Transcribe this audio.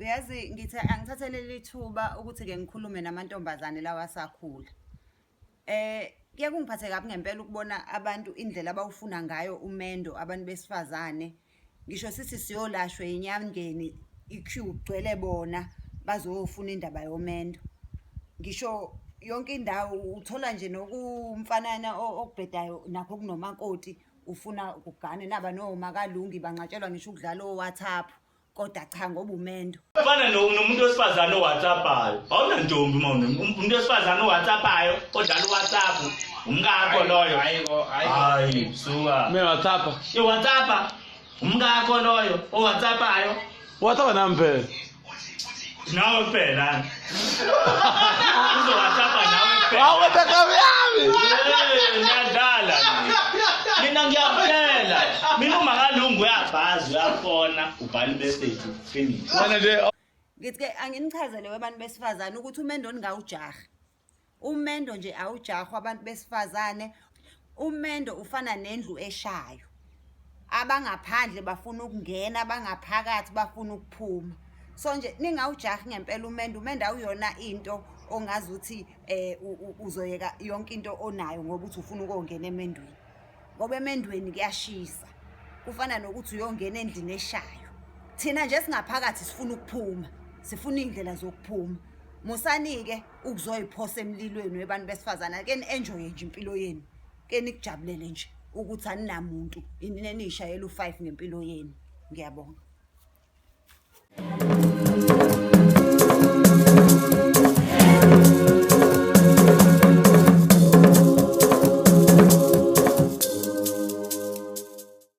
Uyazi ngithi angithathe leli thuba ukuthi-ke ngikhulume namantombazane lawa asakhula. Kuye kungiphathe kabi ngempela ukubona abantu indlela abawufuna ngayo umendo abantu besifazane. Ngisho sithi siyolashwa enyangeni i-queue kugcwele bona bazofuna indaba yomendo. Ngisho yonke indawo uthola nje nokumfanana okubhedayo nakho kunomakoti ufuna kugane naba nomakalungi banqatshelwa ngisho ukudlala o-WhatsApp kodwa cha ngoba umendo. Fana nomuntu wesifazane owhatsappayo. Awunantombi uma umuntu wesifazane owhatsappayo odlala uWhatsApp umkakho loyo. Hayi suka. Mina WhatsApp. I-WhatsApp umkakho loyo owhatsappayo. WhatsApp nami phela. Nawe phela. Uzo-WhatsApp nawe phela. Hawu kodwa yami. Ngiyadlala mina ngiyakutshela mina uma kalungu uyabhaza uyafona ubhala imessage finish. Wena nje Ngithi ke anginichazele webantu besifazane ukuthi umendo ningawujahi. Umendo nje awujahwa abantu besifazane. Umendo ufana nendlu eshayo. Abangaphandle bafuna ukungena, abangaphakathi bafuna ukuphuma. So nje ningawujahi ngempela umendo, umendo awuyona into ongazi ukuthi uzoyeka yonke into onayo ngoba uthi ufuna ukongena emendweni. Ngoba emendweni kuyashisa. Kufana nokuthi uyongena endlini eshayo. Thina nje singaphakathi sifuna ukuphuma, sifuna iy'ndlela zokuphuma. Musani-ke ukuzoyiphosa emlilweni webantu besifazane, ake ni-enjoye nje impilo yenu. Ke nikujabulele nje ukuthi aninamuntu, inina eniyishayela u-five ngempilo yenu. Ngiyabonga.